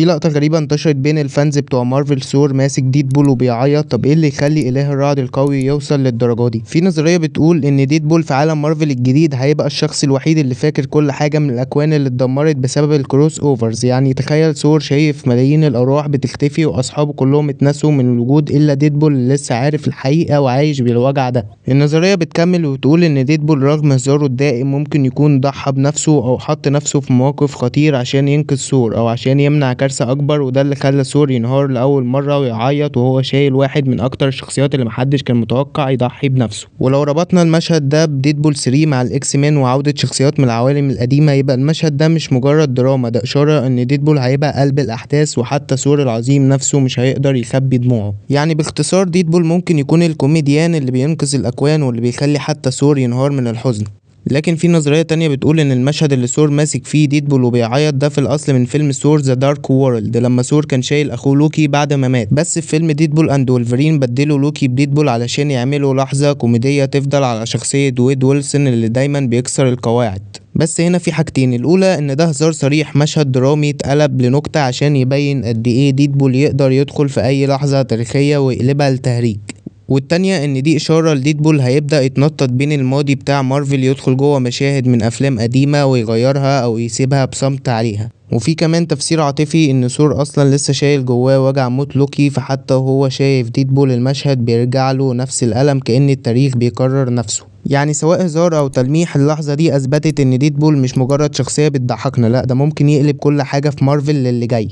في لقطة غريبة انتشرت بين ال fans بتوع مارفل، ثور ماسك ديدبول وبيعيط. طب ايه اللي يخلي اله الرعد القوي يوصل للدرجة دي؟ في نظرية بتقول ان ديدبول في عالم مارفل الجديد هيبقى الشخص الوحيد اللي فاكر كل حاجة من الاكوان اللي اتدمرت بسبب ال crossovers. يعني تخيل ثور شايف ملايين الارواح بتختفي واصحابه كلهم اتنسوا من الوجود الا ديدبول اللي لسه عارف الحقيقة وعايش بالوجع ده. النظرية بتكمل وتقول ان ديدبول رغم هزاره الدائم ممكن يكون ضحى بنفسه او حط نفسه في مواقف خطير عشان ينقذ ثور او عشان يمنع كارثة اكبر، وده اللي خلى ثور ينهار لاول مرة ويعيط وهو شايل واحد من اكتر الشخصيات اللي محدش كان متوقع يضحي بنفسه. ولو ربطنا المشهد ده بديدبول 3 مع الاكس مان وعودة شخصيات من العوالم القديمة، يبقى المشهد ده مش مجرد دراما، ده اشارة ان ديدبول هيبقى قلب الاحداث، وحتى ثور العظيم نفسه مش هيقدر يخبي دموعه. يعني باختصار ديدبول ممكن يكون الكوميديان اللي بينقذ الاكوان واللي بيخلي حتى ثور ينهار من الحزن. لكن في نظرية تانية بتقول ان المشهد اللي ثور ماسك فيه ديدبول وبيعيط ده في الاصل من فيلم Thor The Dark World، لما ثور كان شايل اخوه لوكي بعد ما مات. بس في فيلم Deadpool and Wolverine بدلوا لوكي بديدبول علشان يعملوا لحظة كوميدية تفضل على شخصية ويد ويلسون اللي دايما بيكسر القواعد. بس هنا في حاجتين، الاولى ان ده هزار صريح، مشهد درامي اتقلب لنكتة عشان يبين قد ايه ديدبول يقدر يدخل في اي لحظة تاريخية ويقلبها لتهريج. والتانية ان دي اشارة لديدبول هيبدأ يتنطط بين الماضي بتاع مارفل، يدخل جوه مشاهد من افلام قديمة ويغيرها او يسيبها بصمت عليها. وفي كمان تفسير عاطفي ان ثور اصلا لسه شايل جواه وجع موت لوكي، فحتى وهو شايف ديدبول المشهد بيرجع له نفس الألم كأن التاريخ بيكرر نفسه. يعني سواء هزار او تلميح، اللحظة دي اثبتت ان ديدبول مش مجرد شخصية بتضحكنا، لا ده ممكن يقلب كل حاجة في مارفل للي جاي.